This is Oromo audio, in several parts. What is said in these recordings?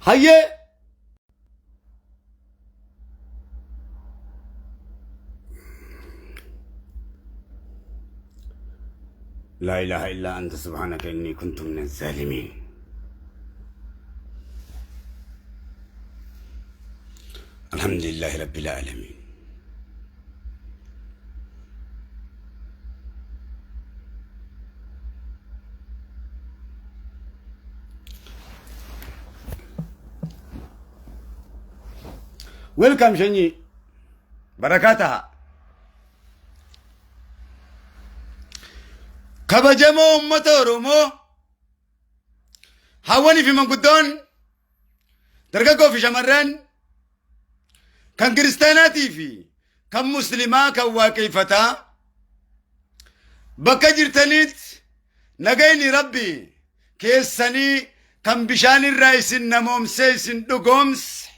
Hayyee laa ilaaha illaa anta subhaanaka innii kuntu mina zaalimiin. Alhamdulillahi rabbil aalamiin. Welcome shanyii. Barakaa taha. Kabajamoo uummata Oromoo hawwanii fi manguddoon dargaggoo fi shamarran kan kiristaanaatii fi kan muslimaa kan waaqeffataa bakka jirtanitti nagayni rabbi keessanii kan bishaan irraa isin namoomsee isin dhugoomse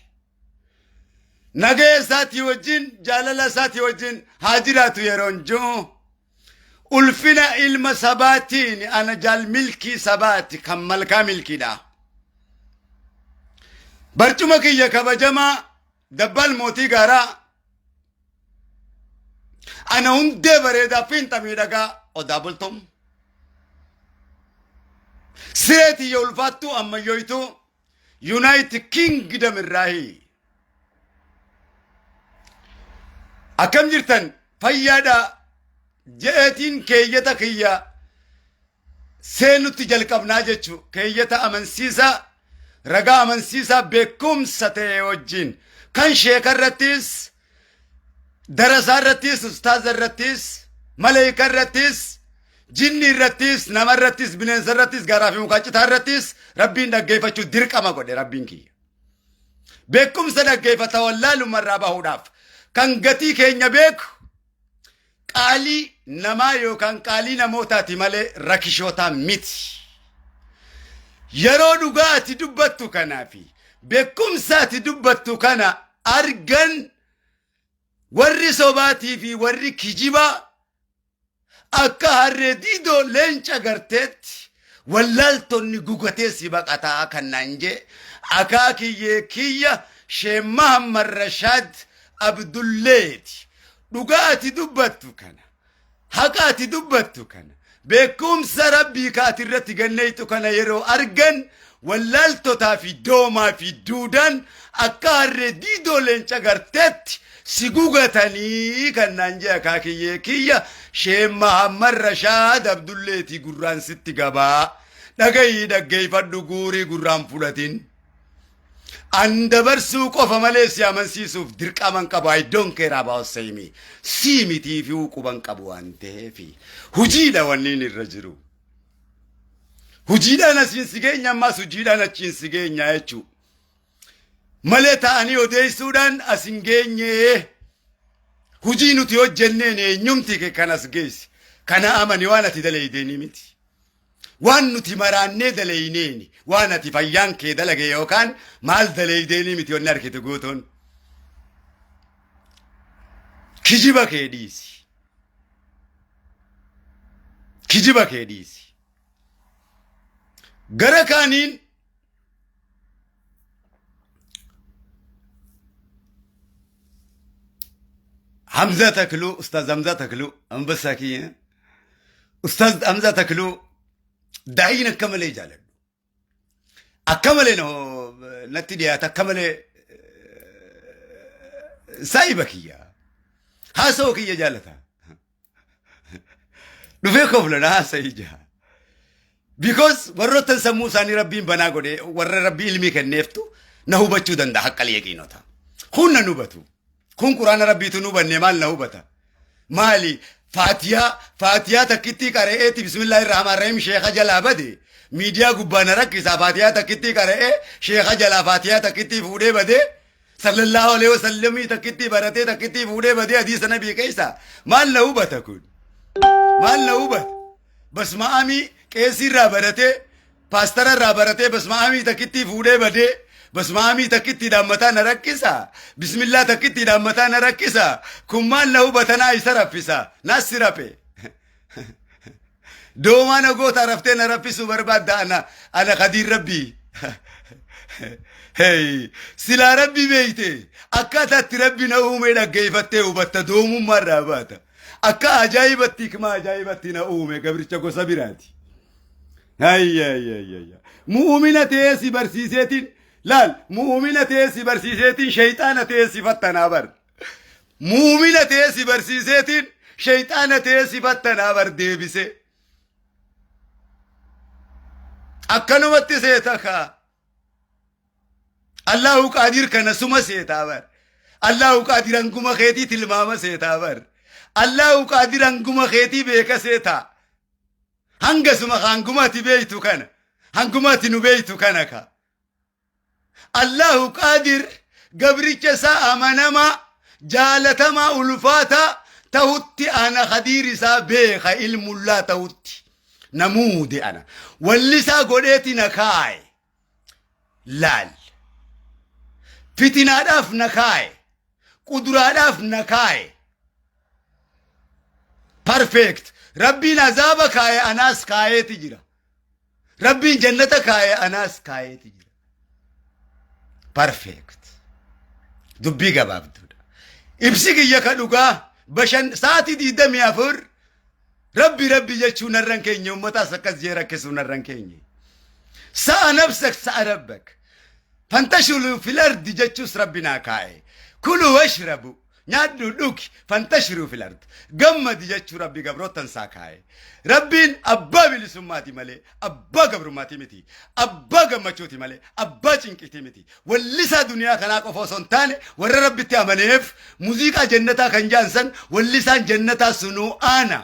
nagaya isaatii wajjin jaalala isaatii wajjin haa jiraatu yeroon jiru ulfina ilma sabaatiin ana jaal milkii sabaati kan malkaa milkiidha. Barcuma kiyya kabajamaa dabbaal mootii gaaraa ana hundee bareedaa fiinxa miidhagaa odaa bultum siree tiyya ulfaattuu ammayyooytuu United Kingdom irraahi. Akkam jirtan fayyaadha je'eetiin keeyyata kiyya seenutti jalqabnaa jechu keeyyata amansiisaa ragaa amansiisaa beekumsa ta'e wajjin kan sheeka irrattis darasaa irrattis ustaaza irrattis maleeyka irrattis jinni irrattis nama irrattis bineensa irrattis garaa fi mukaa citaa irrattis rabbiin dhaggeeffachuu dirqama godhe rabbiin kiyya. Beekumsa dhaggeeffata wallaaluma irraa bahuudhaaf kan gatii keenya beeku qaalii namaa yookaan qaalii namootaati malee rakishootaa miti. Yeroo dhugaa ati dubbattu kanaa fi beekumsa ati dubbattu kana argan warri sobaatii fi warri kijibaa akka harree diidoo leenca garteetti wallaaltonni gugatee si baqataa kan naan jee akaakiyyee kiyya Sheek Mahammad Rashaad Abdulleeti. Dhugaa ati dubbattu kana haqa ati dubbattu kana beekumsa rabbii ka ati irratti ganneeyxu kana yeroo argan wallaaltotaa fi doomaa fi duudaan akka harree diidoo leenca garteetti si gugatanii kan naan jee akaakiyyee kiyya Sheek Mahammad Rashaad Abdulleetii gurraan sitti gabaa dhagayii dhaggeeffadhu guurii gurraan fudhatin. An dabarsuu qofa malee si amansiisuuf dirqama hin qabu. I don't care about say me. Si mitii fi quban qabu waan ta'eef hojiidha wanni inni irra jiru. Hojiidhaan asiin si geenya ammaas hojiidhaan achiin si geenya jechuudha. Malee ta'anii odeessuudhaan as hin geenye. Hojii nuti hojjenneen eenyumti kee kan as geesse. Kana amani waan ati daleeydeeni miti. Waan nuti maraannee daleeyneeni waan ati fayyaan kee dalage yookaan maal daleeydeeni miti wanni arkitu guutuun. Kijiba kee dhiisi. Kijiba kee dhiisi. Gara kaaniin Hamza Takluu, Ustaaz Hamza Takluu, Ambassaa kiyya. Ustaaz Hamza Takluu daa'iin akka malee jaaladhu. Akka malee natti dhiyaata akka malee saayiba kiyya. Haasawoo kiyya jaalata. Dhufee kofla na haasa'ii jaa. Because warroottan sammuu isaanii rabbiin banaa godhe warra rabbii ilmii kenneeftu na hubachuu danda'a haqqal yaqiinota. Kun na hubatu. Kun quraana rabbiitu nu hubanne maal na hubata? Maali faatiyaa faatiyaa takkittii qara'eeti bismillaahi rahmaan rahiim sheekha jalaa bade miidiyaa gubbaa na rakkisa faatiyaa takkittii qara'ee sheekha jalaa faatiyaa takkittii fuudhee bade sallallahu alaihi wasallamii takkittii baratee takkittii fuudhee badee hadiisa nabii keessa maal na hubata kun maal na hubata basma'amii qeesii irraa baratee paastara irraa baratee basma'amii takkittii fuudhee badee basma'amii takkittiidhaan mataa na rakkisa bismillaa takkittiidhaan mataa na rakkisa kun maal na hubata naa isa raffisa naas si rape doomaa na goota raftee na raffisuu barbaadda ana ana kadiir rabbii. Hey, silaa Rabbi beeyte akkaataa itti Rabbi na uume dhaggeeffattee hubatta, doomummaa irraa baata. Akka ajaa'ibatti, hikmaa ajaa'ibatti na uume, gabricha gosa biraati. Hayyayyayyayya. Mu'umina ta'ee si barsiiseetiin laal, mu'umina ta'ee si barsiiseetiin shayxaana ta'ee si fattanaa bar. Mu'umina ta'ee si barsiiseetiin shayxaana ta'ee si fattanaa bar deebisee. Akkanumatti seeta kaa. Allahu Qaadir kana suma seetaa bar. Allahu Qaadir hanguma keetii tilmaama seetaa bar. Allahu Qaadir hanguma keetii beeka seetaa. Hanga suma hanguma ati beeytu kana. Hanguma ati nu beeytu kana ka. Allahu Qaadir gabricha isaa amanamaa, jaalatamaa, ulfaataa tahutti ana Khadiir isaa beeka, ilmullaa tahutti namuude, ana wallisaa godheeti na kaaye. Laal, fitinaadhaaf na kaaye, quduraadhaaf na kaaye. Perfect. Rabbiin azaaba kaaye, anaas kaayeeti jira. Rabbiin jannata kaaye, anaas kaayeeti jira. Perfect. Dubbii gabaabduudha. Ibsi kiyya ka dhugaa bashan sa'aatii 24 Rabbi Rabbi jechuu narran keenye, ummataas akkas jee rakkisuu narran keenye. Sa'a nafsak sa'a rabbak. Fantashiru fil ardi jechuus Rabbi naa kaa'e. Kulu washrabu, nyaadhu dhugi, fantashiru fil ardi, gammadi jechuu Rabbi gabroottan isaa kaa'e. Rabbiin abbaa bilisummaati malee abbaa gabrummaati miti. Abbaa gammachuuti malee abbaa cinqiiti miti. Wallisaa duniyaa kanaa qofa osoo hin taane, warra Rabbitti amaneef muuziqaa jannataa kan jaan san, wallisaan jannataa sunuu ana.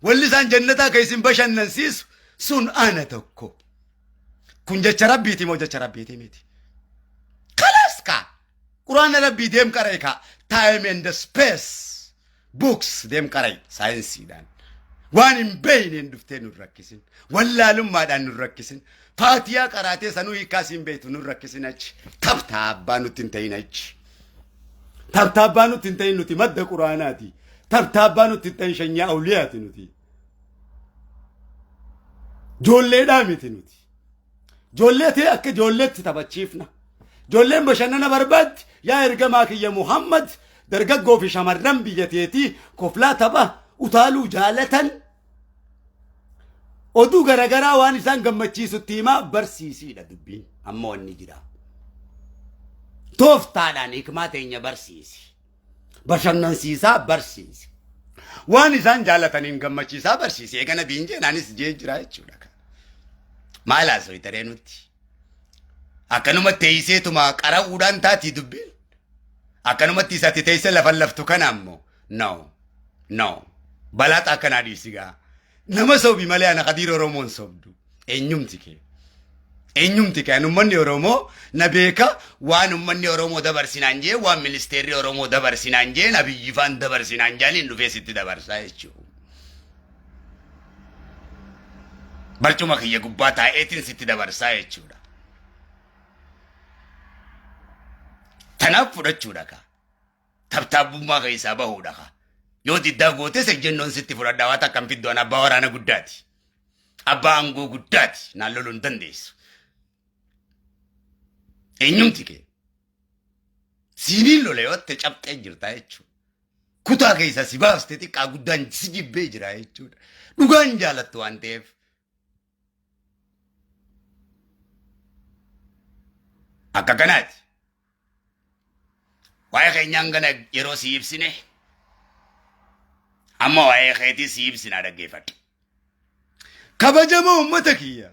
Wallisaan jannataa kan isin bashannansiisu sun ana tokko. Kun jecha Rabbiiti moo jecha Rabbiiti miti? Kalaas kaa. Quraana Rabbii deem qara'e kaa. Time and space books deem qara'e saayinsiidhaan. Waan hin beeyneen dhuftee nun rakkisin. Wallaalummaadhaan nun rakkisin. Faatiyaa qaraatee sanuu hiikkaa siin beektu nun rakkisin achi. Tabtaa abbaa nutti hin ta'in achi. Tabtaa abbaa nutti hin ta'in, nuti madda quraanaati. Tabtaa abbaa nutti hin ta'in, shanyaa awliyaati nuti. Ijoolleedhaa miti nuti. Ijoollee ta'e akka ijoolleetti taphachiifna. Ijoolleen bashannana barbaaddi. Yaa ergamaa kiyya Muhammad, dargaggoo fi shamarran biyya teetii koflaa, tapha, utaaluu jaalatan, oduu garagaraa waan isaan gammachiisutti himaa barsiisiidha dubbiin amma wanni jira. Tooftaadhaan hikmaa teenya barsiisi. Bashannansiisaa barsiisi. Waan isaan jaalataniin gammachiisaa barsiisi. Eega nabiin jeenaanis jee jira jechuudha. Maal haasofita ree nutti? Akkanuma teeyseetuma qara'uudhaan taatii dubbiin? Akkanumatti isatti teeyse lafan laftu kana ammoo? No. No. Balaaxa akkanaa dhiisi gaa. Nama sobi malee ana Khadiir Oromoon sobdu. Eenyumti kee? Eenyumti kee? Ani uummanni Oromoo na beeka. Waan uummanni Oromoo dabarsinaan jee, waan ministeerri Oromoo dabarsinaan jee, nabiyyi faan dabarsinaan jaaniin dhufee sitti dabarsaa jechuudha. Barcuma kiyya gubbaa taa'eetiin sitti dabarsaa jechuudha. Tanaaf fudhachuudha kaa. Tabtaabbummaa keessaa bahuudha kaa. Yoo diddaa gootes ejjennoon sitti fudhadha, waan takka hin fiddu, ani abbaa waraana guddaati. Abbaa aangoo guddaati, naan loluu hin dandeessu. Eenyumti kee? Siiniin lola yoo ta'e cabxee jirta jechuudha. Kutaa keessa si baaste, xiqqaa guddaan si jibbee jira jechuudha. Dhugaan jaalattu waan ta'eef. Akka kanaati. Waa'ee keenyaan kana yeroo si ibsine, amma waa'ee keetii si ibsinaa, dhaggeeffadhu. Kabajamoo uummata kiyya.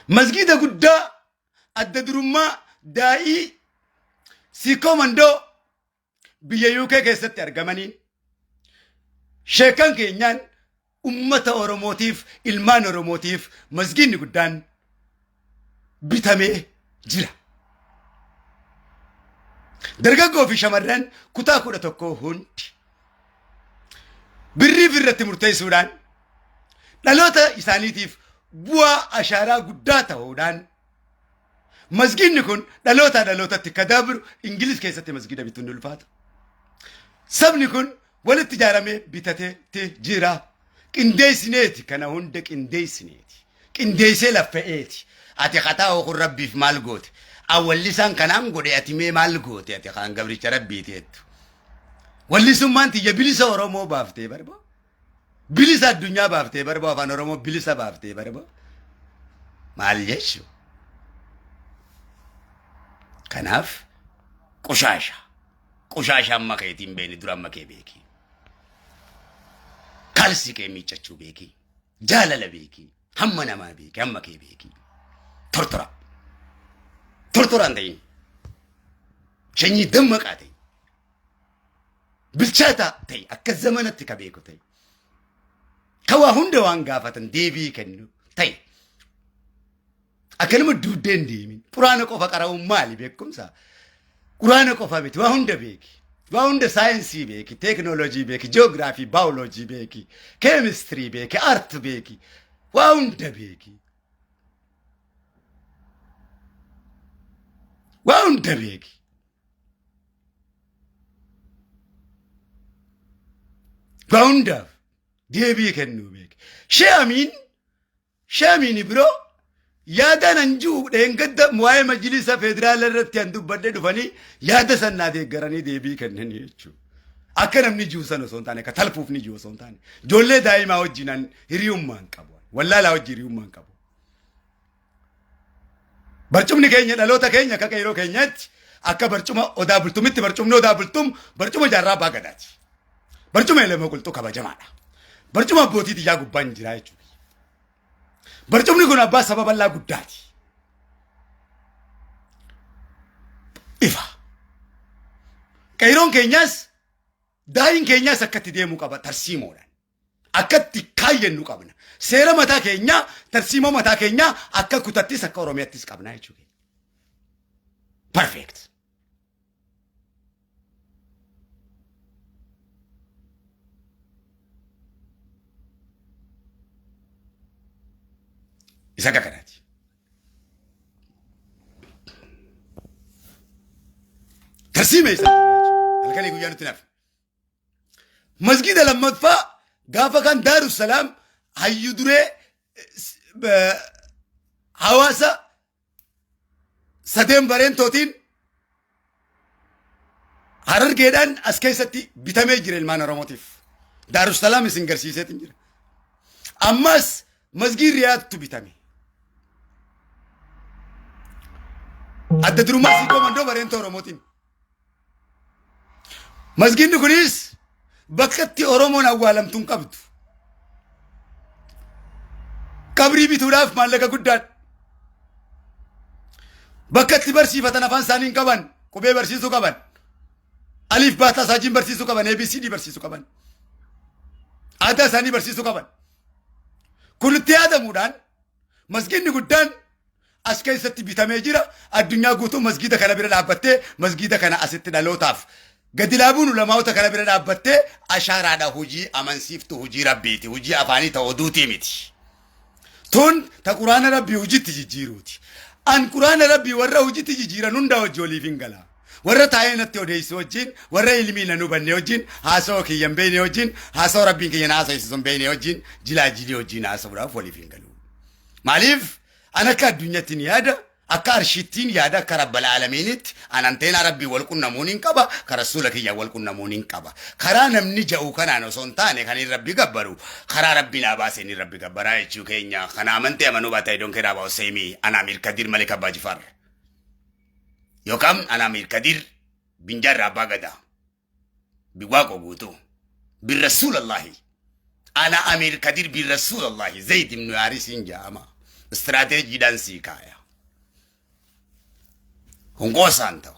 Masgiida guddaa adda durummaa daa'ii Siikoo Mandoo biyya UK keessatti argamaniin sheekan keenyaan ummata Oromootiif, ilmaan Oromootiif masgiidni guddaan bitamee jira. Dargaggoo fi shamarran kutaa 11 hundi birriif irratti murteessuudhaan dhaloota isaaniitiif bu'aa ashaaraa guddaa ta'uudhaan masgiidni kun dhalootaa dhalootatti ka dabru. Ingiliz keessatti masgiida bituun ni ulfaata. Sabni kun walitti ijaaramee bitateetti jira. Qindeessineeti, kana hunda qindeessineeti. Qindeessee laffa'eeti. Ati kataa'u kun Rabbiif maal goote? An wallisaan kanaan godhe, ati mee maal goote ati kaan gabricha Rabbiiti jettu? Wallisummaan tiyya bilisa Oromoo baaftee barba. Bilisa addunyaa baaftee barba, afaan Oromoo bilisa baaftee barba. Maal jechu? Kanaaf qushaasha. Qushaasha amma keetiin beeni, dura amma kee beeki. Kalsi kee miiccachuu beeki. Jaalala beeki. Hamma namaa beeki. Hamma kee beeki. Tortora. Tortoraan ta'in. Shanyii dammaqaa ta'in. Bilchaataa ta'e, akka zamanatti ka beeku ta'e. Ka waa hunda waan gaafatan deebii kennu ta'e. Akka nama duuddee hin deemin. Quraana qofa qara'uun maali beekumsa? Quraana qofa miti, waa hunda beeki. Waa hunda saayinsii beeki, teeknooloojii beeki, ji'oogiraafii, baayoloojii beeki, keemistirii beeki, art beeki. Waa hunda beeki. Waa hunda beeki. Waa hundaaf deebii kennuu beeki. Shee Amiin, Shee Amiin biroo yaada nan ji'u dheengadda waa'ee majlisa federaala irratti an dubbadhe dhufanii yaada san naa deeggaranii deebii kennanii jechuudha. Akka namni ji'u sana osoo hin taane, akka talfuuf ni ji'u osoo hin taane, ijoollee daa'imaa wajjin an hiriyummaa hin qabu. Wallaalaa wajjin hiriyummaa hin qabu. Barcumni keenya dhaloota keenya akka qeeroo keenyaatti akka barcuma Odaa Bultumitti, barcumni Odaa Bultum barcuma Jaarraa Abbaa Gadaati. Barcuma Elema Qulxuu kabajamaadha. Barcuma abbootii xiyyaa gubbaan jira jechuudha. Barcumni kun abbaa saba bal'aa guddaati. Ifa. Qeeroon keenyas daa'iin keenyas akkatti deemuu qaba tarsiimoodhaan. Akkatti kaayyannu qabna. Seera mataa keenyaa, tarsiimoo mataa keenyaa akka kutattis akka Oromiyaattis qabna jechuudha. Perfect. Isa akka kanaati. Tarsiima isaa halkanii guyyaa nutti nafe. Masgiida lammaffaa gaafa kan Daarussalaam hayyu duree hawaasa sadeen bareentootiin Harargeedhaan as keessatti bitamee jira ilmaan Oromootiif. Daarussalaam isin garsiiseetiin jira. Ammas masgiid Riyaadtu bitame. Adda durummaa Siikoo Mandoo bareentoo Oromootiin. Masgiidni kunis bakka itti Oromoon awwaalamtu hin qabdu. Qabrii bituudhaaf maallaqa guddaadha. Bakka itti barsiifatan afaan isaanii hin qaban, qubee barsiisuu qaban. Aliif baataa saajiin barsiisuu qaban, ABCD barsiisuu qaban. Aadaa isaanii barsiisuu qaban. Kun itti yaadamuudhaan masgiidni guddaan as keessatti bitamee jira. Addunyaa guutuu masgiida kana bira dhaabbattee, masgiida kana asitti dhalootaaf gadi laabuun ulamaa'ota kana bira dhaabbattee ashaaraadha. Hojii amansiiftu, hojii Rabbiiti, hojii afaanii ta'u oduutii miti. Tun ta Quraana Rabbii hojiitti jijjiiruuti. An Quraana Rabbii warra hojiitti jijjiiran hundaa hojii waliif hin gala. Warra taa'ee natti odeessu wajjin, warra ilmii nan hubanne wajjin, haasawa kiyya hin beekne wajjin, haasawa Rabbiin kiyya na haasa'isisu hin beekne wajjin, jilaa jilii wajjin haasa'uudhaaf waliif hin galu. Maaliif? An akka addunyatti ni yaada, akka arshiittiin yaada, akka Rabbal Aalamiinitti an anteenaa Rabbii wal qunnamuun hin qaba, ka Rasuula kiyya wal qunnamuun hin qaba. Karaa namni ja'u kanaan osoo hin taane kan hin Rabbi gabbaru, karaa Rabbi naa baaseen hin Rabbi gabbaraa jechuu keenya. Kana amantee amanuu baata, I don't care about say me. Ana Amir Kadir Malik Abbaa Jifaar. Yookaan ana Amir Kadir Binjaarraa Abbaa Gadaa. Biwaaqoo guutuu. Bin Rasuulallahi. Ana Amir Kadir bin Rasuulallahi Zayd ibn Haarisiin ja'ama. Istiraateejiidhaan sii kaaya. Kun qoosaan ta'u.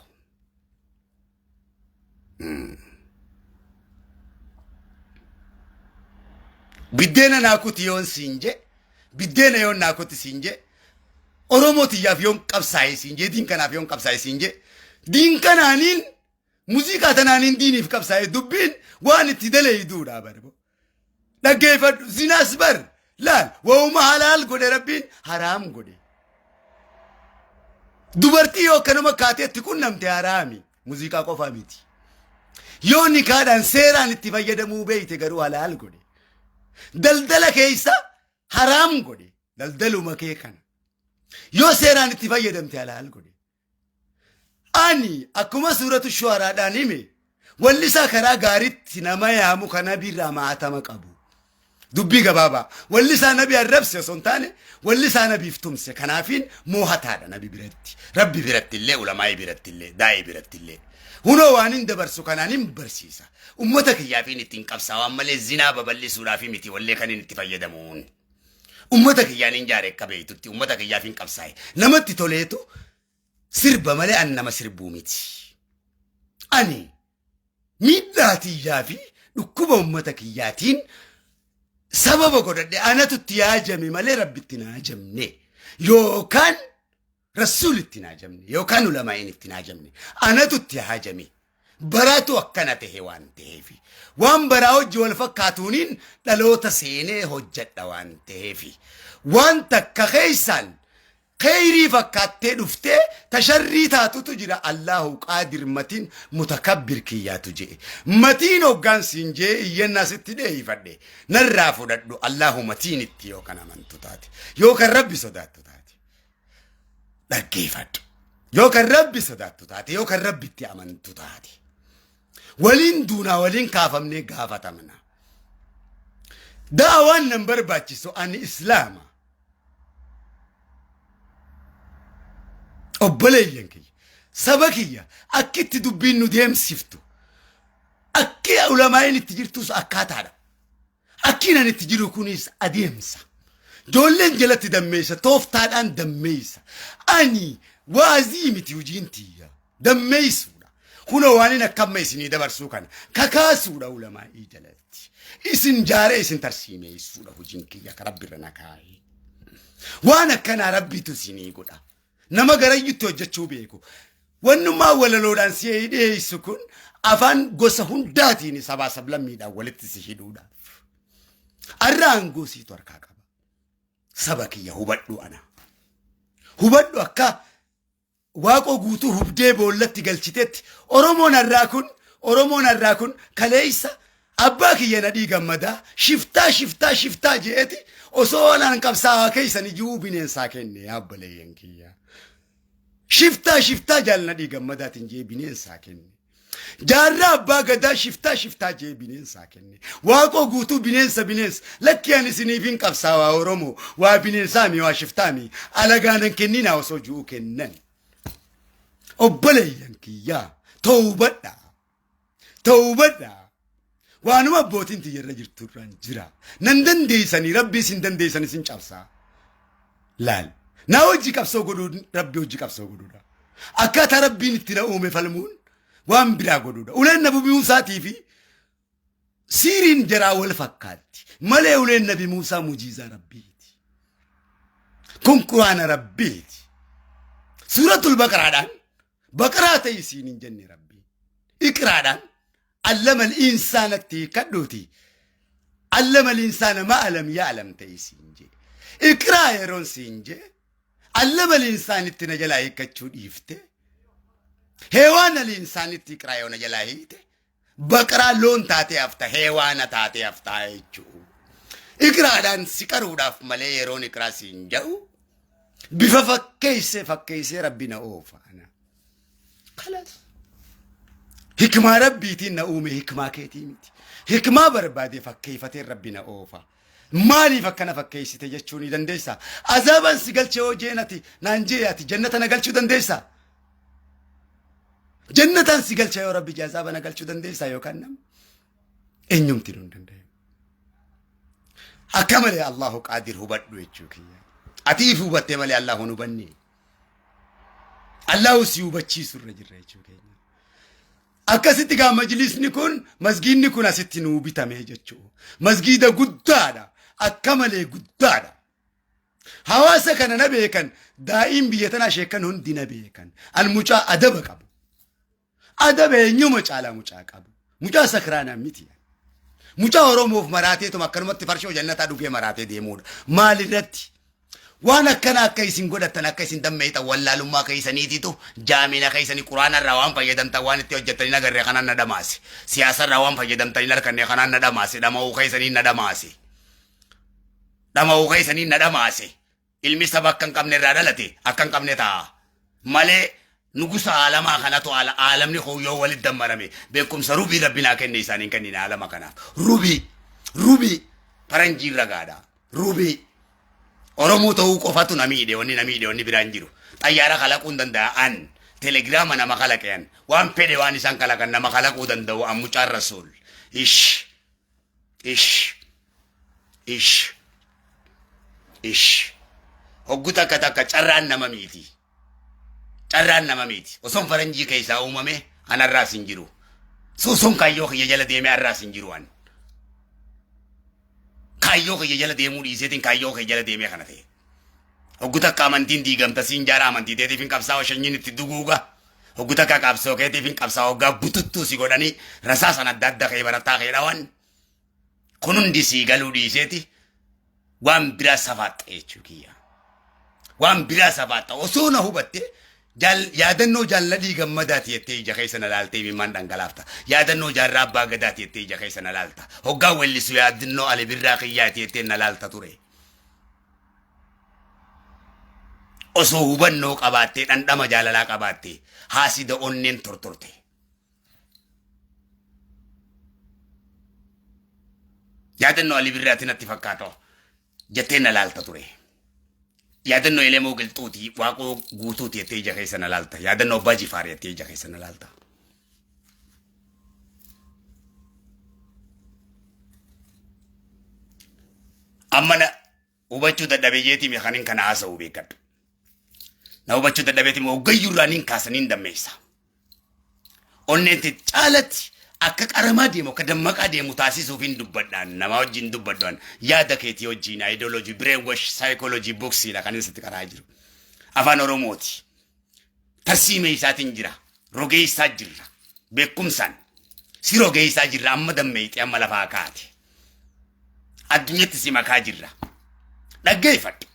Biddeena naa kuti yoon siin je, biddeena yoon naa kuti siin je, Oromoo tiyyaaf yoon qabsaa'e siin je, diin kanaaf yoon qabsaa'e siin je, diin kanaaniin muziqaa tanaaniin diiniif qabsaa'e, dubbiin waan itti daleeyduudha bar. Dhaggeeffadhu, zinaas bar laal, waa'uma halaal godhe Rabbiin haraam godhe. Dubartii yoo akkanuma kaatee itti qunnamte haraami, muziqaa qofaa miti. Yoo nikaadhaan seeraan itti fayyadamuu beeyte garuu halaal godhe. Daldala keessa haraam godhe, daldaluma kee kana. Yoo seeraan itti fayyadamte halaal godhe. Ani akkuma suuratu shu'araadhaan hime wallisaa karaa gaariitti nama yaamu kan nabiirraa maatama qabu. Dubbii gabaabaa wallisaa nabi arrabse osoo hin taane wallisaa nabiif tumse kanaafiin moohataadha nabi biratti. Rabbi biratti illee ulamaa'ii biratti illee daa'ii biratti illee. Hunoo waan hin dabarsu kanaan hin barsiisa. Ummata kiyyaafiin ittiin qabsaawaan malee zinaa babal'isuudhaaf miti wallee kan inni itti fayyadamuun. Ummata kiyyaan hin jaare akka beektutti ummata kiyyaaf hin qabsaa'e. Namatti toleetu sirba malee an nama sirbuu miti. Ani miidhaa tiyyaa fi dhukkuba ummata kiyyaatiin sababa godhadhe anatu itti yaajame malee rabbitti hin haajamne yookaan rasuulitti hin haajamne yookaan ulamaa'in itti hin haajamne anatu itti haajame. Baraatu akkana tahe waan taheefi. Waan baraa hojii wal fakkaatuuniin dhaloota seenee hojjedha waan taheefi. Waan takka keessaan kheyrii fakkaattee dhuftee tasharrii taatutu jira. Allahu qaadir matiin mutakabbir kiyyaatu je'e. Matiin hoggaan siin jee iyyannaa sitti dheeyfadhe. Narraa fudhadhu Allahu matiin itti yoo kan amantu taate. Yoo kan rabbi sodaattu taate. Dhaggeeffadhu. Yoo kan rabbi sodaattu taate, yoo kan rabbitti amantu taate. Waliin duunaa waliin kaafamnee gaafatamna. Da'awaan nan barbaachisu ani islaama. Obboleeyyan kiyya, saba kiyya akkitti dubbiin nu deemsiftu, akki ulamaa'iin itti jirtus akkaataadha. Akkiin ani itti jiru kunis adeemsa. Ijoolleen jalatti dammeessa, tooftaadhaan dammeessa. Ani waazii miti hojiin tiyya. Dammeessuudha. Kunoo waan inni akka amma isinii dabarsuu kana kakaasuudha ulamaa'ii jalatti. Isin jaaree isin tarsiimeessuudha hojiin kiyya ka rabbi irra na kaa'e. Waan akkanaa rabbitu isinii godha. Nama garayyutti hojjechuu beeku. Wannummaa walaloodhaan si dhiyeessu kun afaan gosa hundaatiin sabaa sablammiidhaan walitti si hidhuudhaaf. Arra aangoo siitu harkaa qaba. Saba kiyya hubadhu ana. Hubadhu akka waaqoo guutuu hubdee boollatti galchitetti Oromoon har'aa kun Oromoon har'aa kun kaleessa abbaa kiyya nadhii gammadaa shiftaa shiftaa shiftaa je'eeti osoo anaan qabsaa'aa keessan ijuu bineensaa kenne yaa obboleeyyan kiyya. Shiftaa shiftaa jaal nadhii gammadaatiin jee bineensaa kenne. Jaarraa abbaa gadaa shiftaa shiftaa jee bineensaa kenne. Waaqoo guutuu bineensa bineensa. Lakki ani isiniif hin qabsaawaa Oromoo. Waa bineensaa mi waa shiftaa mi. Alagaanan kenninaa osoo ju'uu kennan. Obboleeyyan kiyyaa towbadhaa. Towbadhaa. Waanuma abbootiin tiyya irra jirtu irraan jira. Nan dandeessanii rabbii isin dandeessan isin cabsaa. Laal. Na hojii qabsoo godhuun rabbi hojii qabsoo godhuudha. Akkaataa rabbiin itti na uume falmuun waan biraa godhuudha. Uleen nabi Muusaatii fi siiriin jaraa wal fakkaatti. Malee uleen nabi Muusaa mujiizaa rabbiiti. Kun quraana rabbiiti. Suuratul Baqaraadhaan Baqaraa ta'ii siin hin jenne rabbiin. Iqraadhaan allama insaanatti hiikkadhuuti. Allama insaana ma alam ya'lam ta'ii siin jee. Iqraa yeroon siin jee allama insaanitti na jalaa hiikkachuu dhiifte. Heewaan al insaanitti iqraa yoo na jalaa hiite baqaraa loon taatee hafta heewaana taatee haftaa jechuu. Iqraadhaan si qaruudhaaf malee yeroon iqraa siin ja'u bifa fakkeessee fakkeessee rabbi na oofa. Kalas. Hikmaa rabbiitiin na uume hikmaa keetii miti. Hikmaa barbaade fakkeeffatee rabbi na oofa. Maaliif akkana fakkeessite jechuu ni dandeessaa? Azaabaan si galchee hoo jeen ati naan jee ati jannata na galchuu dandeessaa? Jannataan si galcha yoo rabbi jee azaaba na galchuu dandeessaa yookaan nama? Eenyumti nu hin danda'u. Akka malee Allahu qaadir hubadhu jechuu kiyya. Ati if hubatte malee Allahu hin hubanne. Allahu si hubachiisu irra jirra jechuu keenya. Akkasitti gaa majlisni kun masgiidni kun asitti nuu bitame jechuu. Masgiida guddaadha. Akka malee guddaadha. Hawaasa kana na beekan daa'iin biyya tanaa sheekan hundi na beekan. An mucaa adaba qabu. Adaba eenyuma caalaa mucaa qabu. Mucaa sakraanaa miti. Mucaa Oromoof maraateetuma akkanumatti farshoo jannataa dhugee maraatee deemuudha. Maalirratti? Waan akkana akka isin godhattan akka isin dammeeyxan wallaalummaa keessaniititu jaamina keessanii quraana irraa waan fayyadamtan waan itti hojjettan hin agarre kanaan na dhamaase. Siyaasa irraa waan fayyadamtan hin arganne kanaan na dhamaase. Dhama'uu keessanii na dhamaase. Dhama'uu keessanii na dhamaase. Ilmi saba akka hin qabne irraa dhalate akka hin qabne ta'a. Malee nugusa aalamaa kanatu aalamni kun yoo walitti dammarame beekumsa rubii rabbi naa kenne isaaniin kennine aalama kanaaf. Rubii rubii faranjiin ragaadha. Rubii Oromoo ta'uu qofatu na miidhe, wanni na miidhe wanni biraan jiru. Xayyaara kalaquu hin danda'a an. Telegiraama nama kalaqe an. Waan fedhe waan isaan kalaqan nama kalaquu danda'u an mucaan rasuul. Ish. Ish. Ish. Ish. Hoggu takka takka carraan nama miiti. Carraan nama miiti. Osoon faranjii keessaa uumame anarraas hin jiru. Suusoon kaayyoo kiyya jala deeme arraas hin jiru an. Kaayyoo kiyya jala deemuu dhiiseetiin kaayyoo kiyya jala deemee kana ta'e. Hoggu takka amantiin diigamta siin jaara amantii teetiif hin qabsaa'a shanyiin itti duguuga. Hoggu takka qabsoo keetiif hin qabsaa'a hoggaa bututtuu si godhanii rasaasan adda adda kee barataa kee dhawan. Kun hundi sii galuu dhiiseeti waan biraa safaaxxa jechuu kiyya. Waan biraa safaaxxa osoo na hubatte yaadannoo jaalladhii gammadaati jettee ija keessa na laaltee imimmaan dhangalaafta. Yaadannoo jaarraa abbaa gadaati jettee ija keessa na laalta. Hoggaa wellisu yaadannoo Ali Birraa kiyyaati jettee na laalta ture. Osoo hubannoo qabaattee dhandhama jaalalaa qabaattee haasida onneen tortorte. Yaadannoo Ali Birraati natti fakkaata jettee na laalta ture. Yaadannoo Elemoo Qilxuuti Waaqoo Guutuuti jettee ija keessa na laalta. Yaadannoo Abbaa Jifaar jettee ija keessa na laalta. Amma na hubachuu dadhabee jeetii kanin kana haasa'u beekadhu. Na hubachuu dadhabeeti hoggayyuu irraa nin kaasa nin dammeessa. Onneen tee caalatti akka qaramaa deemu akka dammaqaa deemu taasisuuf hin dubbadhaan nama wajjin dubbadhaan yaada keetii wajjin ideology brainwash psychology booksiidha kan inni sitti karaa jiru. Afaan Oromooti. Tarsiimee isaatiin jira. Rogeessaa jirra. Beekumsaan. Si rogeessaa jirra amma dammeeyxee amma lafaa kaate. Addunyatti si makaa jirra. Dhaggeeffadhu.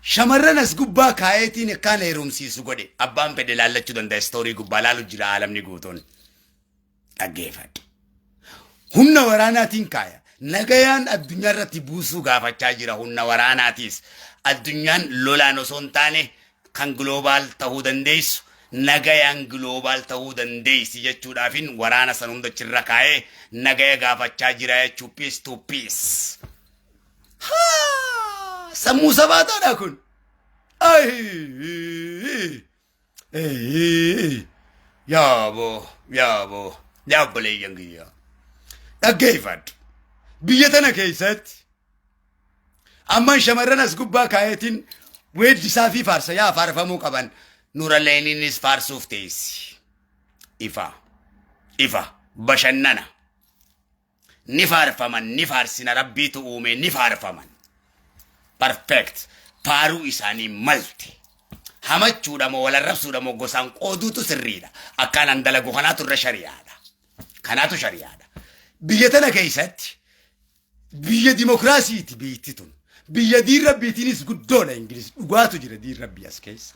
Shamarran as gubbaa kaayeetiin akkaan heerumsiisu godhe abbaan fedhe laallachuu danda'a istoorii gubbaa laalu jira aalamni guutuun. Dhaggeeffadhu. Humna waraanaatiin kaaya. Nagayaan addunyaa irratti buusuu gaafachaa jira humna waraanaatiis. Addunyaan lolaan osoo hin taane kan global ta'uu dandeessu nagayaan global ta'uu dandeessi jechuudhaafin waraana san hunda achirra kaayee nagaya gaafachaa jira jechuu peace to peace. Haa! Sammuu sabaataadha kun. Ayii! Ayii! Yaaboo, yaaboo, yaa obboleeyyan kiyya. Dhaggeeffadhu. Biyya tana keessatti amman shamarran as gubbaa kaayeetiin weeddisaa fi faarsa yaa faarfamuu qaban nuraleeniinis faarsuuf teessi. Ifa, ifa, bashannana. Ni faarfaman, ni faarsina rabbiitu uume ni faarfaman. Perfect. Faaruu isaanii malte. Hamachuudha moo walarrabsuudha moo gosaan qooduutu sirriidha. Akkaan an dalagu kanaatu irra shari'aadha. Kanaatu shari'aadha. Biyya tana keessatti biyya dimokiraasiiti biyyatti tun. Biyya diin rabbiitiinis guddoodha Ingiliz. Dhugaatu jira diin rabbii as keessa.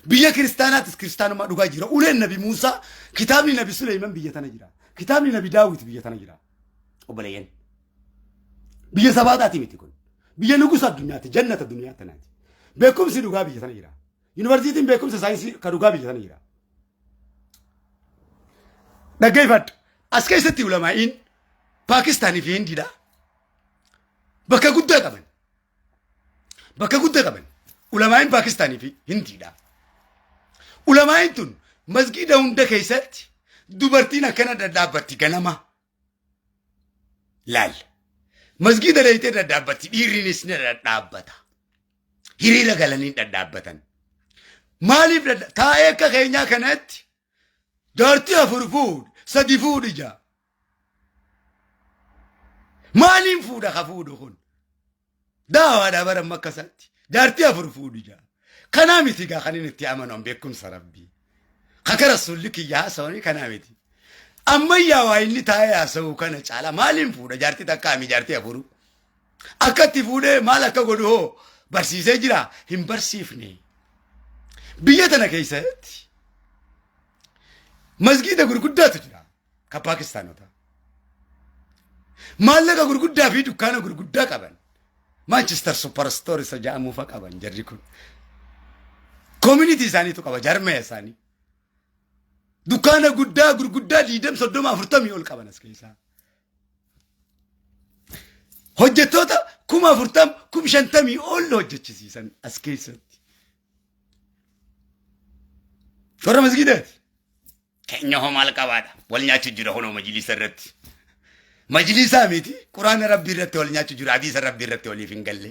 Biyya kiristaanaatis kiristaanummaa dhugaa jira. Uleen Nabi Muusaa, kitaabni Nabi Suleyman biyya tana jira. Kitaabni Nabi Daawit biyya tana jira. Obboleeyyan. Biyya sabaataati miti kun. Biyya nugusa addunyaati, jannata duniyaa tanaati. Beekumsi dhugaa biyya tana jira. Yuunivarsiitiin beekumsa saayinsii ka dhugaa biyya tana jira. Dhaggeeffadhu. As keessatti ulamaa'iin Paakistaanii fi Hindiidha. Bakka guddaa qaban. Bakka guddaa qaban. Ulamaa'iin Paakistaanii fi Hindiidha. Ulamaa'iin tun masgiida hunda keessatti dubartiin akkana dhadhaabbatti ganama. Laal. Masgiida dheeyitee dhadhaabbatti dhiirrinis ni dhadhaabbata. Hiriira galanii dhadhaabbatan. Maaliif taa'ee akka keenyaa kanatti jaartii afur fuudhi sadi fuudhi jaa. Maaliin fuudha ka fuudhu kun? Daawaadhaa bara amma akkasaatti. Jaartii afur fuudhi jaa. Kanaa miti gaa kan inni itti amanu an beekumsa rabbii. Kaka rasuulli kiyya haasawanii kanaa miti. Ammayyaa waa inni taa'ee haasa'u kana caala maaliin fuudha jaartii takkaa mi jaartii afuru. Akka itti fuudhee maal akka godhu hoo barsiisee jira hin barsiifne. Biyya tana keessatti masgiida gurguddaatu jira kan Paakistaanota. Maallaqa gurguddaa fi dukkaana gurguddaa qaban. Manchester Superstore isa ja'amuufa qaban jarri kun. Community isaaniitu qaba jarmaya isaanii. Dukkaana guddaa gurguddaa 20 30 40 ol qaban as keessaa. Hojjettoota 40,000 50,000 ol hojjechisiisan as keessatti. Warra masgiidaati. Keenya hoo maal qabaadha? Wal nyaachuu jira honoo majliisa irratti. Majliisaa miti quraana rabbii irratti wal nyaachuu jira hadiisa rabbii irratti waliif hin galle.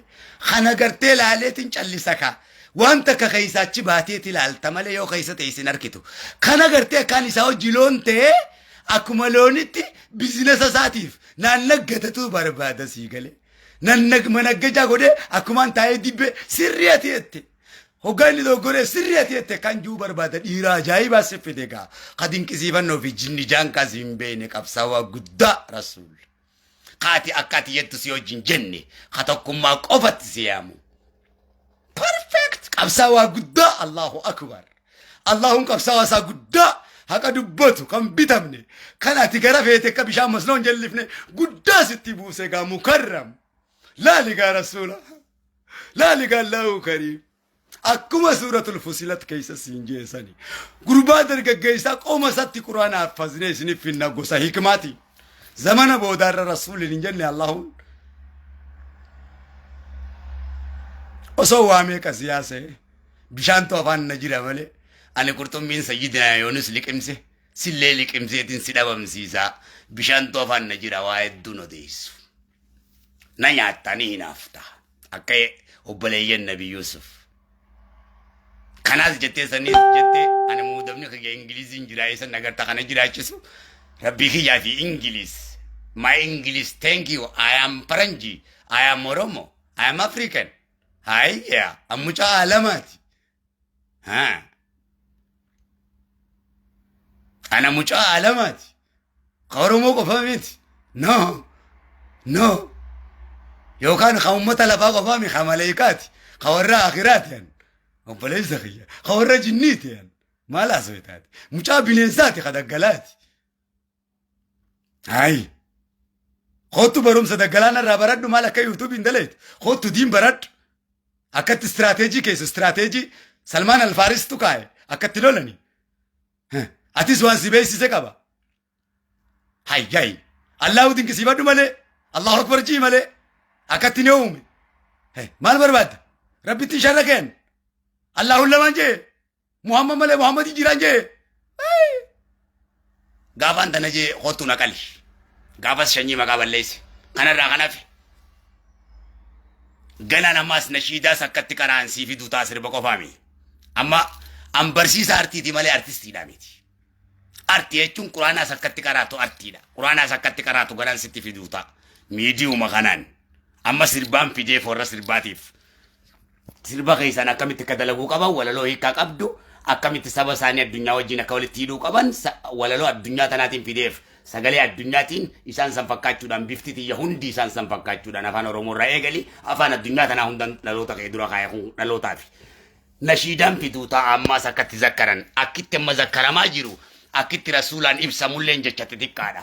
Kana gartee laaleetiin callisa kaa. Waan takka keessaa achi baateeti ilaalta malee yoo keessa ta'e isin arkitu. Kana gartee akkaan isaa hojii loon ta'ee akkuma loonitti bizinasa isaatiif naannaggatatu barbaada sii galee. Nannag managgajaa godhee akkumaan taa'ee dibbee sirrii ati jette. Hoggaa inni dogoggoree sirrii ati jette kan jiru barbaada dhiira ajaa'ibaa si fide gaa. Ka dinqisiifannoo fi jinni jaankaas hin beekne qabsaawaa guddaa rasuul. Kaati akka ati jettu si wajjin jenne ka tokkummaa qofatti si yaamu. Perfect! Qabsaawaa guddaa Allahu Akbar. Allahun qabsaawaa isaa guddaa haqa dubbatu kan bitamne kan ati gara feete akka bishaan masnoo hin jallifne guddaa sitti buuse gaa mukarram. Laali gaa rasuula. Laali gaa Allahu kariim. Akkuma suuratul fusilat keessa siin jeesani. Gurbaa dargaggeessaa qoma isaatti quraana haffazne isiniif finna gosa hikmaati. Zamana boodaarra rasuulli hin jenne Allahun. Osoo waa meeqa siyaasee bishaantu afaan na jira malee ani qurxummiin sayyidina Yoonis liqimse sillee liqimseetiin si dhabamsiisaa bishaantu afaan na jira waa hedduun odeessu. Na nyaatta ni hinaafta akka obboleeyyan Nabi Yuusuf. Kanaas jettee saniis jettee ani muudamni kiyya Ingiliziin jira eessa nagarta kana jiraachisu rabbii kiyyaa fi Ingiliz. My English thank you. I am Paranji. I am Oromo. I am African. Hayya ammucaa alamaati. Ha. Ana mucaa alamaati. Ka Oromoo qofa miti. No. No. Yookaan ka uummata lafaa qofaa mi ka maleeykaati. Ka warra akiraati yan. Obboleessa kiyya. Ka warra jinniiti yan. Maal haasoftaati? Mucaa bineensaati ka daggalaati. Hayi. Kottu barumsa daggalaan irraa baradhu maal akka yuutuubiin daleetu. Kottu diin baradhu. Akkatti istiraateejii keessa istiraateejii Salmaan Alfaaristu kaa'e akkatti lolani. Atis waan si beeksise qaba. Hayyai. Allahu dinqisiifadhu malee. Allahu akbar jii malee. Akkatti ni uume. Maal barbaadda? Rabbitti sharra kenn. Allahu lamaan jee. Muhammad malee Muhammad jiraan jee. Gaafaan tana jee kottu na qali. Gaafas shanyii maqaa balleesse. Kanarraa kan hafe. Ganaan ammaas nashiidaas akkatti qara'an sii fiduu ta'a sirba qofaami. Amma an barsiisa artiiti malee artistiidha miti. Artii jechuun quraanaas akkatti qaraatu artiidha. Quraanaas akkatti qaraatu ganaan sitti fiduu ta'a. Miidiyuma kanaan. Amma sirbaan fideef warra sirbaatiif. Sirba keessaan akkamitti akka dalaguu qaban walaloo hiikaa qabdu akkamitti saba isaanii addunyaa wajjin akka walitti hidhuu qaban walaloo addunyaa tanaatiin fideef sagalee addunyaatiin isaan san fakkaachuudhaan bifti tiyya hundi isaan san fakkaachuudhaan afaan Oromoo irraa eegali afaan addunyaa tanaa hundan dhaloota kee dura kaa'e kun dhalootaaf. Nashiidaan fiduu ta'a ammaas akkatti zakkaran akkitti amma zakkaramaa jiru akkitti rasuulaan ibsamulleen jecha xixiqqaadha.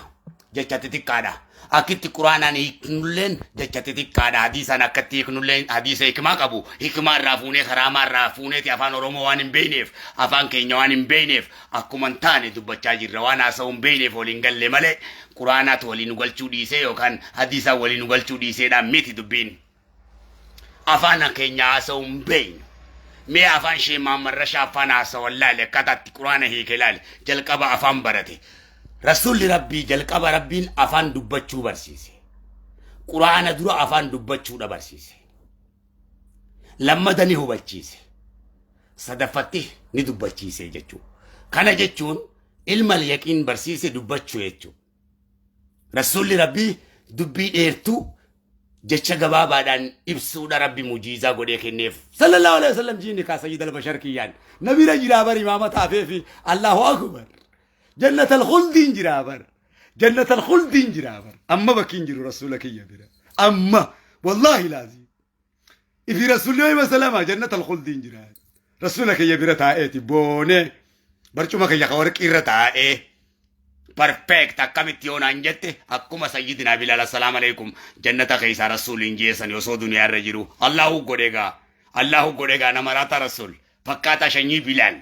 Jecha xixiqqaadha. Akkitti quraanaan hiiknulleen jecha xixiqqaadha. Hadiisaan akkatti hiiknulleen hadiisa hikmaa qabu. Hikmaa irraa fuunee karaamaa irraa fuuneeti afaan Oromoo waan hin beekneef afaan keenya waan hin beekneef akkuma hin taane dubbachaa jirra. Waan haasa'uu hin beekneef waliin galle malee quraanaatu waliin nu galchuu dhiisee yookaan hadiisaan waliin nu galchuu dhiiseedhaan miti dubbiin. Afaan keenya haasa'uu hin beeknu. Mee afaan shee Mahammad Rashaa afaan haasawan laali akkaataa itti quraana hiike laali jalqaba afaan barate. Rasuulli Rabbii jalqaba Rabbiin afaan dubbachuu barsiise. Quraana dura afaan dubbachuudha barsiise. Lammata ni hubachiise. Sadaffatti ni dubbachiise jechuudha. Kana jechuun ilma yaqiin barsiise dubbachuu jechuudha. Rasuulli Rabbii dubbii dheertuu jecha gabaabaadhaan ibsuudha Rabbi mujiizaa godhee kenneef. Sallallahu alaihi wasallam jiini kaa sayyid al-bashar kiyyaan. Nabira jiraa bar imaama taafee fi Allahu akbar. Jannat al-khuldiin jiraa bar. Jannat al-khuldiin jiraa bar. Amma bakki hin jiru rasuula kiyya bira. Amma wallahi laazim. Ifi rasuulli yoo salama jannat al-khuldiin jiraa. Rasuula kiyya bira taa'eeti boonee barcuma kiyya ka warqii irra taa'ee. Perfect. Akkamitti yoo naan jette, akkuma Sayyidinaa Bilaal, assalaamu alaikum, jannata keessaa rasuuliin jeessan osoo duniyaa irra jiru. Allahu godhe gaa. Allahu godhe gaa, nama raata rasuul. Fakkaataa shanyii Bilaal.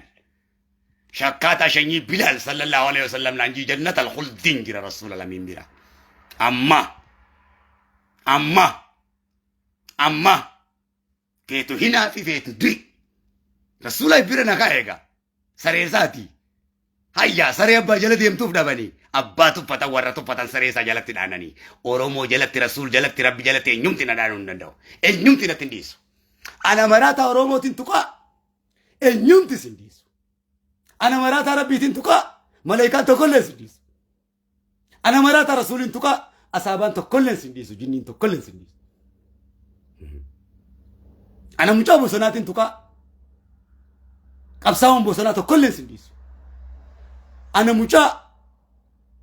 Shakkaataa shanyii Bilaal sallallahu alaihi wasallam naan jii, jannata al-khuldiin jira rasuula lamiin bira. Amma. Amma. Amma. Feetu hinaafi, feetu du'i. Rasuula bira na kaa'e egaa. Saree isaati. Hayyaa, saree abbaa jala deemtuuf dhabanii. Abbaa tuffatan, warra tuffatan saree isaa jalatti dhaananii. Oromoo jalatti, Rasuul jalatti, Rabbi jalatti eenyumti na dhaanuu hin danda'u. Eenyumti natti hin dhiisu. Ana maraataa Oromootiin tuqaa. Eenyumti sin dhiisu. Ana maraataa Rabbiitiin tuqaa. Malaayikaan tokkollee sin dhiisu. Ana maraataa Rasuuliin tuqaa. Asaabaan tokkollee sin dhiisu. Jinniin tokkollee sin dhiisu. Ana mucaa bosonaatiin tuqaa. Qabsaa'oon bosonaa tokkollee sin dhiisu. Ana mucaa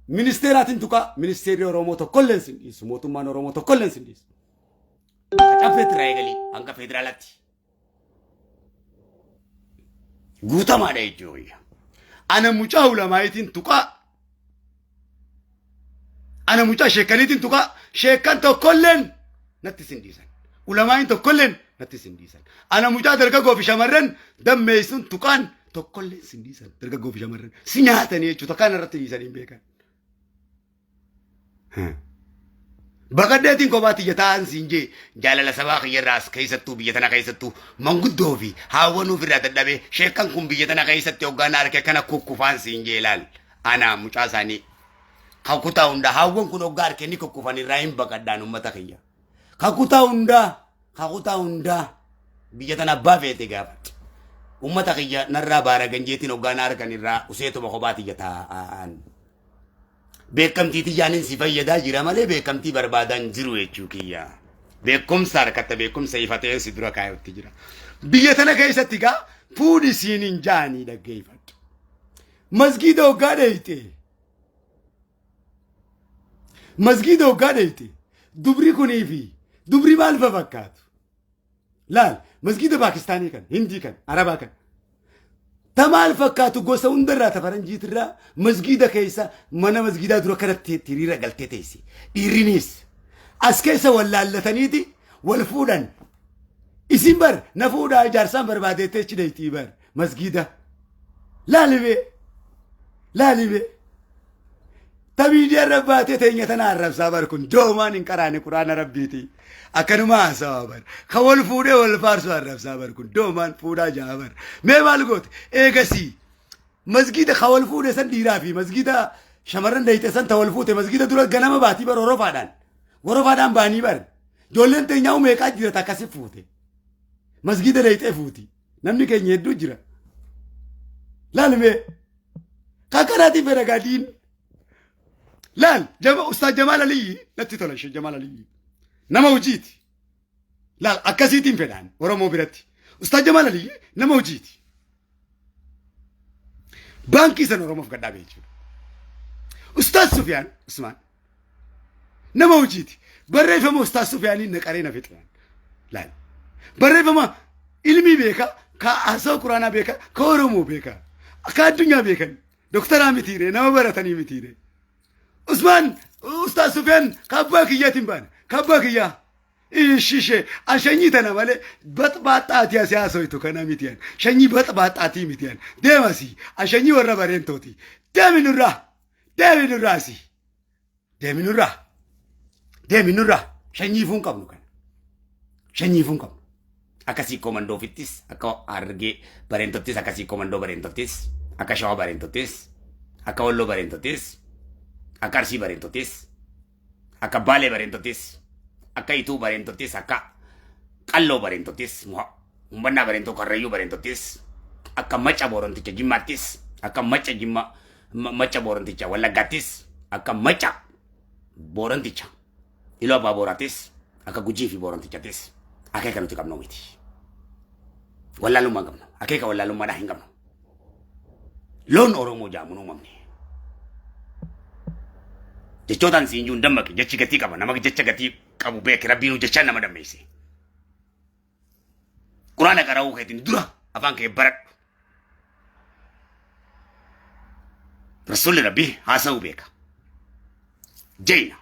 ministeeraatiin tuqaa. Ministeerri Oromoo tokkollee sin dhiisu. Mootummaan Oromoo tokkollee sin dhiisu. Caffeetti irraa eegalii hanga federaalaatti. Guutamaadha jechuudha. Ana mucaa ulamaayitiin tuqaa. Ana mucaa sheekaniitiin tuqaa. Sheekan tokkolleen natti sin dhiisan. Ulamaayin tokkolleen natti sin dhiisan. Ana mucaa dargaggoo fi shamarran dammeessuun tuqaan tokkolleen sin dhiisan. Dargaggoo fi shamarran si nyaatanii jechuudha. Takkaan irratti dhiisanii hin beekan. Baqadheetiin kophaa tiyya taa'an siin jee, jaalala sabaa kiyyarraas keessattuu biyya tana keessattuu manguddoo fi haawwanuuf irraa dadhabee, sheekkan kun biyya tana keessatti hoggaan harka kana kukkufaan siin jee. Ilaal, ana mucaa isaanii kan kutaa hundaa haawwan kun hoggaa harka inni kukkufan irraa hin baqadhaan. Ummata kiyya kan kutaa hundaa, kan kutaa hundaa biyya tana abbaa feete gaafadhe, ummata kiyya narraa baara ganjeetiin hoggaan harkan irraa useetuma kophaa tiyya taa'an. Beekamtii tiyyaanin si fayyadaa jira malee beekamtii barbaadaan jiru jechuu kiyya. Beekumsa harkatta, beekumsa ifa ta'een si dura kaayutti jira. Biyya tana keessatti gaa fuudhi siin hin jaanii, dhaggeeffadhu. Masgiida hoggaa dheeyte. Masgiida hoggaa dheeyte. Dubri kunii fi dubri maal fa fakkaatu? Laal, masgiida Paakistaanii kan, Hindii kan, Arabaa kan. Ta maal fakkaatu? Gosa hundarraa, ta faranjiitirraa masgiida keessa mana masgiidaa dura kanatti hiriira galtee teessi. Dhiirrinis as keessa wal laallataniiti wal fuudhan. Isin bar na fuudhaa, ijaarsaan barbaadeettee achi deetii bar masgiida. Laalibee, laalibee. Ta miidiyaa irra baatee teenya tana arrabsaa bar, kun doomaan hin qaraane quraana Rabbiiti. Akkanuma haasawaa bar. Ka wal fuudhee wal faarsu arrabsaa bar, kun doomaan fuudhaa ja'a bar. Mee maal goote? Eegasii masgiida ka wal fuudhe san dhiiraa fi masgiida shamarran dayite san ta wal fuute masgiida dura ganama baatii bar, horofaadhaan. Horofaadhaan baanii bar. Ijoolleen teenyaa meeqaa jira ta akkasi fuute. Masgiida dayitee fuuti. Namni keenya hedduu jira. Laalmee. Kakkanaatiin fedha gaadiin. Laal, jama Ustaaz Jamaal Aliyyi natti tola, ishee Jamaal Aliyyi. Nama hojiiti. Laal, akkasiitiin fedhaan Oromoo biratti. Ustaaz Jamaal Aliyyi nama hojiiti. Baankii san Oromoof gadhaabe jechuudha. Ustaaz Sufiyaan Usmaan nama hojiiti. Barreeffama Ustaaz Sufiyaanii naqaree na fixe. Laal. Barreeffama ilmii beeka, ka haasawaa quraanaa beeka, ka Oromoo beeka, ka addunyaa beekan. Doktaraa mitiire, nama baratanii mitiire. Usmaan, Ustaaz Sufiyaan ka abbaa kiyyaatiin baane, ka abbaa kiyyaa. Ishishee an shanyii tana malee baxbaaxaatii asii haasoytu kana miti an. Shanyii baxbaaxaatii miti an. Deemasii an shanyii warra bareentooti. Deemi nurraa. Deemi nurraa asii. Deemi nurraa. Deemi nurraa. Shanyii fuun qabnu kana. Shanyii fuun qabnu. Akkasii komandoofittis, akka Harargee bareentottis, akkasii komandoo bareentottis, akka Shawaa bareentottis, akka Walloo bareentottis, akka Arsii bareentottis, akka Baalee bareentottis, akka Ituu bareentottis, akka Qalloo bareentottis, Humbannaa bareentoo, Karrayyuu bareentottis, akka Maca Booranticha Jimmaattis, akka Maca Jimma, Maca Booranticha Wallaggaattis, akka Maca Booranticha Iluu Abbaa Booraattis, akka Gujii fi Boorantichattis akeeka nuti qabnu miti. Wallaalummaa hin qabnu. Akeeka wallaalummaadhaa hin qabnu. Loon Oromoo jaamuun uumamne. Jechootaan siin jiruun dammaqe, jechi gatii qaba. Nama jecha gatii qabu beeke, Rabbiinuu jechaan nama dammeesse. Quraana qara'uu keetiin dura afaan kee baradhu. Rasuulli Rabbii haasa'uu beeka. Jeyna.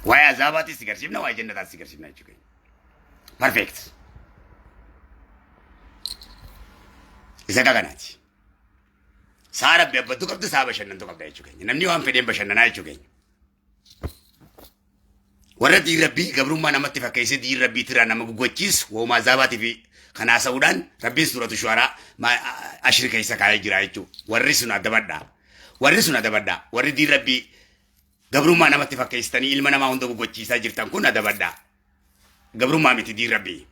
Waa'ee azaabaatis si garsiifna, waa'ee jannataas si garsiifna jechuudha. Perfect. Isa akka kanaati. Saa rabbi abbattu qabdu saa bashannantu qabda jechuu keenya. Namni waan fedheen bashannanaa jechuu keenya. Warra diin rabbii gabrummaa namatti fakkeessee diin rabbii tiraa nama gugwachiisu waa'uma azaabaatii fi kan haasa'uudhaan rabbiin suuratu shu'araa ashri keessa kaa'ee jira jechuudha. Warri sun adabadhaa. Warri sun adabadhaa. Warri diin rabbii gabrummaa namatti fakkeessitanii ilma namaa hunda gugwachiisaa jirtan kun adabadhaa. Gabrummaa miti diin rabbii.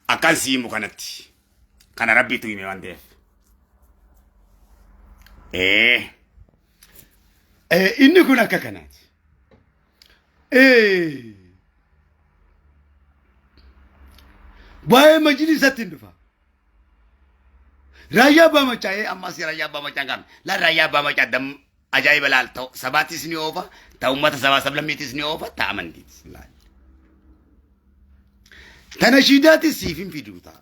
Akkaan si himu kanatti. Kana rabbiitu hime waan ta'eef. Ee. Inni kun akka kanaati. Waa'ee majlisatti hin dhufa. Raayyaa abbaa macaa ammas raayyaa abbaa macaa hin qabne. Laan raayyaa abbaa macaa dam ajaa'iba laal ta'u sabaattis ni oofa ta uummata sabaa sablammiittis ni oofa ta amantiitis laal. Tana shiidaatis siif hin fiduu ta'a.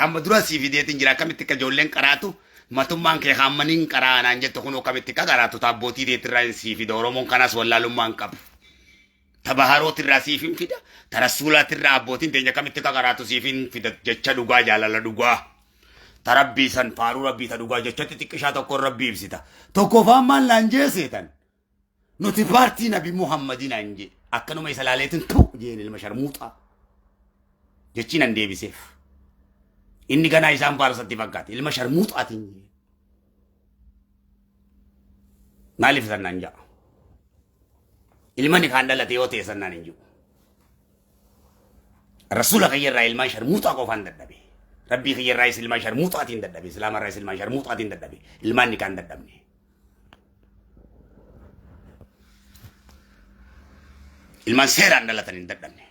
Amma dura sii fideetiin jira akkamitti akka ijoolleen qaraatu matummaan kee haammaniin qaraa naan jettu kun akkamitti akka qaraatu taabbootii teetirraa hin sii fida Oromoon kanaas wallaalummaa hin qabu. Ta baharootirraa siif hin fida ta rasuulaatirraa abbootiin teenya akkamitti akka qaraatu siif hin fida jecha dhugaa jaalala dhugaa. Ta rabbii san faaruu rabbii ta dhugaa jecha xixiqqishaa tokkoon rabbii ibsita. Tokkoffaan maal naan jee seetan. Nuti paartii Nabi Muhammadii naan jee akkanuma isa laaleetiin tu jeen ilma sharmuuxaa. Jechi nan deebiseef. Inni ganaa isaan faarsatti fakkaate ilma sharmuuxaatiin jee. Maaliif san naan ja'a? Ilma ni kaan dhalate yoo ta'e san naan hin jiru. Rasuula kiyya irraa ilmaan sharmuuxaa qofaan dadhabe. Rabbii kiyya irraayis ilmaan sharmuuxaatiin dadhabe. Islaama irraayis ilmaan sharmuuxaatiin dadhabe. Ilmaan ni kaan dadhabne. Ilmaan seeraan dhalatan hin dadhabne.